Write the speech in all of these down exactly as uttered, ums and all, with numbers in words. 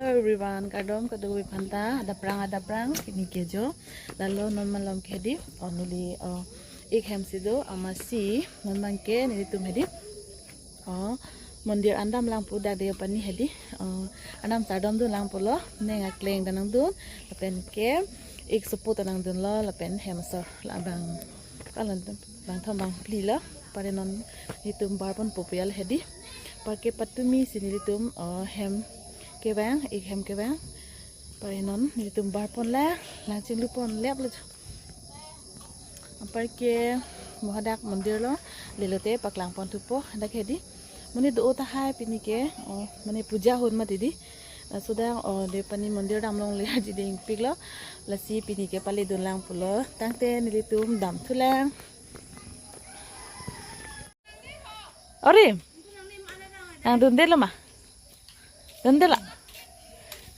Hello everyone, kardom kadokave aphanta, adap rang adap rang, pini ke jo, lalo non malom ke hedi, o neli, o, ik hem si do, amatsi, non abang ke nelitum hedi, o, mondir an damlang pu dak de pani hedi, o, anam chardom dunlang pulo, neng akleng ta nangdun, lapen ke, ik sopo ta nangdunlo, lapen hem asor, labang, kalan tum. Bangthom bangphli lo, pare non nelitum barpon po pu ya le hedi. Anparke patumi si nelitum, o, hem kevang, ik hem kevang. Pare non nelitum barpon le, lang chinglupon lep lo. Anparke mo hadak mondir lo, lelo te paklangpon thupo, dak hedi. Monit do tahai pini ke, o, mane puja ahut mati di. Laso adang, o, de pani mondir dam longle aji dingpik lo. Lasi pini ke pale dunlang pulo. Tangte nelitum damthulang. Ore. Nangdundelo ma? Dundelo.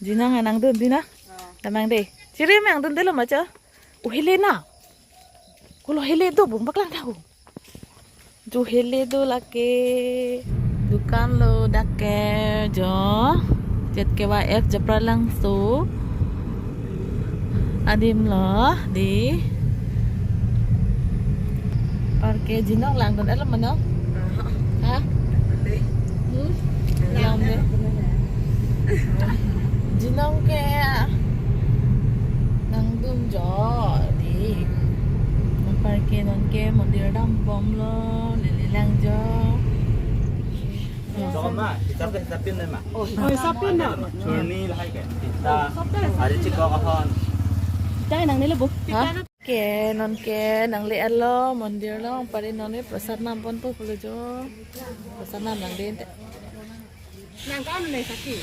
Jinong nangdun dina. Damnang de. Chiri nangdundelo ma cho? Uhele na. Kulo hele do bung paklang thahu. Jo hele do lake. Dukan lo dak ke jo. Jet ke wa F Japralangso. Adim lo di. Anparke jinong langdun-et lo mano? Ha? Hmm? Lang de. Jinong ke nangdun jo di. Anparke non ke mondir dambom lo, lele lang jo. Joma, hisap ke hisap pin dei ma. Oh, hisap pin na. Churni lahai ke. Kita hari chikok ahon. Kita nang nele bu. Ha? Ke non ke nangle-et lo mondir lo, pare non ne prasad namponpo pulo jo. Prasad nam nang den te. Nang kan ne saki.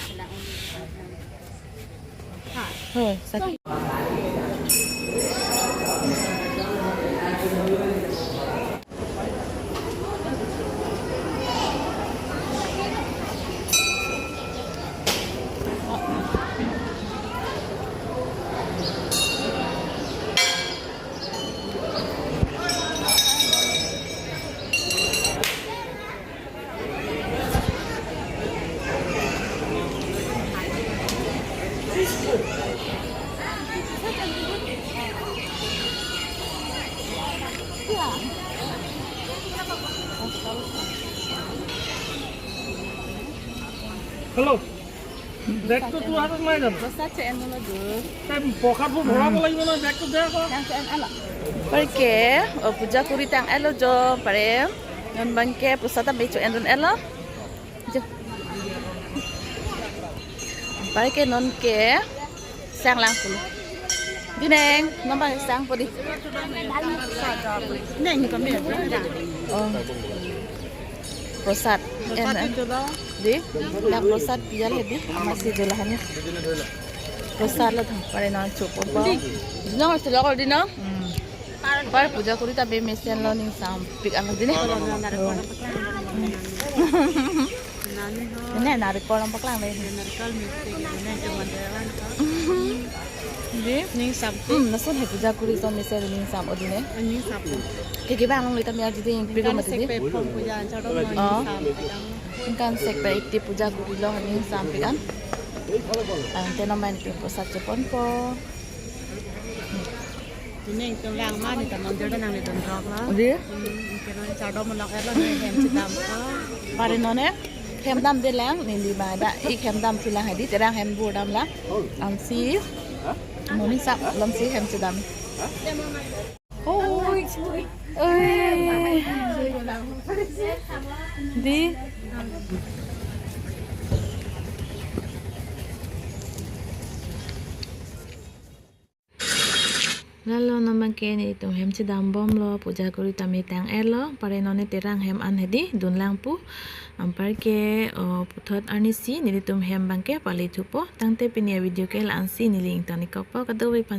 Ha. Ho, saki. Hello. Bag to two hundred nai jano? Prasad che-en lo jo. Tem pocket bo bhora bo lagile na bag to de ko. Nang che-en ala. Anparke, o, puja kuri tang-et lo jo, pare. Non abang ke prasad ta be cho-en dun-et lo. Jo. Anparke non ke sang lang pulo. Di neng, non abang sangpo di. Neng kami. Oh. Prasad. Prasad en, en. Itu lo. Di, dak prasad pi ya le di, amatsi dola hanya. Prasad lo thang, pare non chopo po. Di. Nang si lo di na? Hmm. Anpar puja kuri ta be mesen lo ning sampik an di ne. Nani ho. Ne narikol nang paklang dei. Narikol mesti, ne cuma jalan ko. Di? Ning sampik. Hmm, lason he puja kuri so mesen ning sam o di ne. Ning sampik. Ke ke bang long le ta me aji ding pik lo mati di. Sekpe pon puja chado. Oh. Ning sampik. Kan sekpe iti puja kuri lo ning sampik an. Ante non main ke prasad choponpo. Tuni ning tun lang ma, ne ta mondir ta nangle dun rok lo. Di? Hmm, ning ke non chardom long-et lo, ne hem chedam ko. Pare non ne hem damdelang, neli ma dak ik hem damthulang hedi, terang hem bor damlang. Ansi, mo ning sap, lamsi hem chedam. Oi, oi. Di? Lalo non abang ke nelitum hem chedambomlo, puja kuri tame tang-et lo, pare non ne terang hem an hedi dunlang pu. Anparke, o, puthot arnisi nelitum hem abang ke pale thupo, tangte pini avideo ke la-ansi neli ingtonikokpo, kadokave aphan